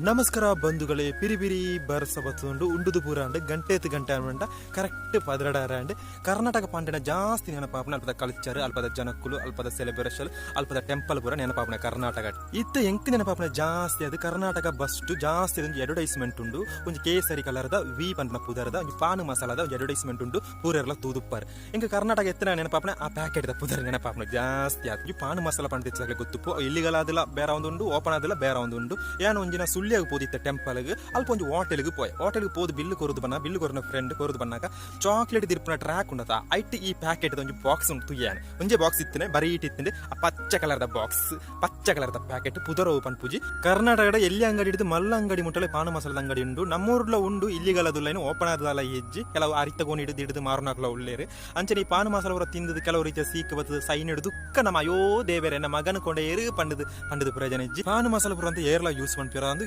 ನಮಸ್ಕಾರ ಬಂಧುಗಳೇ. ಪಿರಿ ಪಿರಿ ಬರ್ಸ ಬತ್ತುಂಡು, ಉಂಡುದು ಪೂರಾಂಡು. ಗಂಟೆತ್ ಗಂಟೆ ಅನ್ಪಂಡ ಕರೆಕ್ಟ್ 12 ಆಂಡ್. ಕರ್ನಾಟಕ ಪಂಡನ ಜಾಸ್ತಿ ನೆನಪಾಪುನ ಅಲ್ಪದ ಕಲ್ಚರ್, ಅಲ್ಪದ ಜನಕ್ಕುಲು, ಅಲ್ಪದ ಸೆಲೆಬ್ರೇಷನ್, ಅಲ್ಪದ ಟೆಂಪಲ್ ಪೂರ ನೆನಪಾಪುನ ಕರ್ನಾಟಕ. ಇತ್ತೆ ಎಂಕ್ ನೆನಪಾಪುನ ಜಾಸ್ತಿ ಅದು ಕರ್ನಾಟಕ ಬಸ್ ಜಾಸ್ತಿ ಒಂಜಿ ಅಡ್ವರ್ಟೈಸ್ಮೆಂಟ್ ಉಂಡು. ಒಂಜಿ ಕೇಸರಿ ಕಲರ್ದ ವಿ ಪನ್ಪುನ ಪುದರ್ದ ಒಂಜಿ ಪಾನು ಮಸಾಲದ ಒಂಜಿ ಅಡ್ವರ್ಟೈಸ್ಮೆಂಟ್ ಉಂಡು. ಪೂರೆರ್ಲ ತೂದುಪ್ಪಾರ್. ಎಂಕ್ ಕರ್ನಾಟಕ ಎತ್ತನ ನೆನಪಾಪುನ ಆ ಪ್ಯಾಕೆಟ್ ದ ಪುದರ್ ನೆನಪಾಪುನ ಜಾಸ್ತಿ. ಆತು ಈ ಪಾನು ಮಸಾಲ ಪಂಡ ಗೊತ್ತುಪ್ಪು. ಇಲ್ಲಿಗಲ್ ಬೇರೆ ಒಂದು ಉಂಡು, ಓಪನ್ ಆದಲ ಬೇರೆ ಒಂದು ಉಂಡು. ಯಾನ್ ಒಂಜಿನ ಸುಳ್ಯಾಗ ಪೋದಿತ್ತ ಟೆಂಪಲ್ಗ್. ಅಲ್ಪ ಒಂಜಿ ಹೋಟೆಲ್ಗೆ ಪೋಯೆ. ಹೋಟೆಲ್ಗೆ ಪೋದು ಬಿಲ್ ಕೊರುದು ಬನ್ನ, ಬಿಲ್ ಕೊರ್ನ ಫ್ರೆಂಡ್ ಕೊರುದು ಬನ್ನಾಗ ಚಾಕ್ಲೇಟ್ ದಿರ್ಪುನ ಟ್ರಾಕ್ ಉಂಡತ, ಐಟ್ ಈ ಪ್ಯಾಕೆಟ್ ಒಂಜಿ ಬಾಕ್ಸ್ ಉಂಟು ತುಯ್ಯಾನ. ಒಂಜೆ ಬಾಕ್ಸ್ ಇತ್ತನೆ, ಬರೀ ಇಟ್ಟಿತ್ತಂಡೆ. ಆ ಪಚ್ಚ ಕಲರ್ದ ಬಾಕ್ಸ್, ಪಚ್ಚ ಕಲರ್ದ ಪ್ಯಾಕೆಟ್. ಪುದರವು ಪನ್ಪುಜಿ. ಕರ್ನಾಟಕದ ಎಲ್ಲಿ ಅಂಗಡಿ ಹಿಡಿದು ಮಲ್ಲ ಅಂಗಡಿ ಮುಟ್ಟಲೆ ಪಾನು ಮಸಾಲದ ಅಂಗಡಿ ಉಂಡು. ನಮ್ಮೂರ್ಲ ಉಂಡು. ಇಲ್ಲಿಗಲದುಲ್ಲ, ಓಪನ್ ಆದಲ್ಲ ಹೆಜ್ಜಿ. ಕೆಲವು ಅರಿತ ಗೋಣಿ ಹಿಡಿದು ಹಿಡಿದು ಮಾರುನಾಕ್ಲ ಉಳ್ಳೇರು. ಅಂಚನೆ ಈ ಪಾನು ಮಸಾಲ ಅವರ ತಿಂದದು ಕೆಲವು ರೀತಿಯ ಸೀಕ್ ಬತ್ತದ, ಸೈನ್ ಹಿಡಿದು ದುಃಖ. ನಮ್ಮ ಅಯ್ಯೋ ದೇವರೇ, ನಮ್ಮ ಮಗನ ಕೊಂಡ ಏರು ಪಂಡದು ಪಂಡದು ಪ್ರಯೋಜನ ಇಜ್ಜಿ. ಪಾನು ಮಸಾಲ ಪೂರ ಅಂತ ಏರ್ಲ ಯೂಸ್ ಪನ್ಪಿರ ಅಂದು.